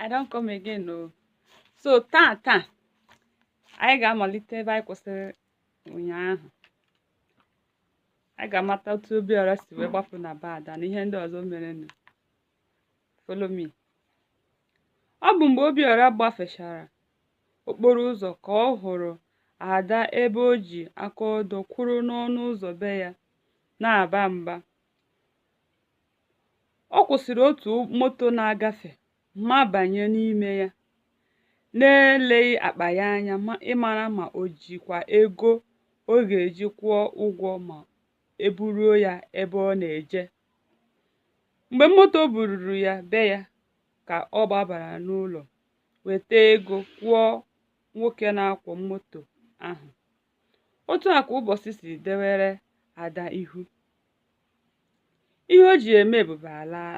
I don come again o. So taa taa, anyị ga-amalite ebe anyị kwụsịrị ụnyaahụ. Anyị ga-amata otu Obiọra si wee gbapụ na be Ada na ihe ndị ọzọ merenụ. Follow me. Ọ bụ mgbe Obiọra gbafechara okporo ụzọ ka ọ hụrụ Ada ebe o ji aka odo kwụrụ n'ọnụ ụzọ be ya na-aba mba. Ọ kwụsịrị otu moto na-agafe mabanye n'ime ya, na-eleghị akpa ya anya ịmara ma o jikwa ego ọ ga-eji kwụọ ụgwọ ma e buruo ya ebe ọ na-eje. Mgbe moto bururu ya be ya ka ọ gbabara n'ụlọ weta ego kwụọ nwoke na-akwọ moto ahụ. Otu a ka ụbọchị si dewere Ada ihu. Ihe o ji eme ebube alaala.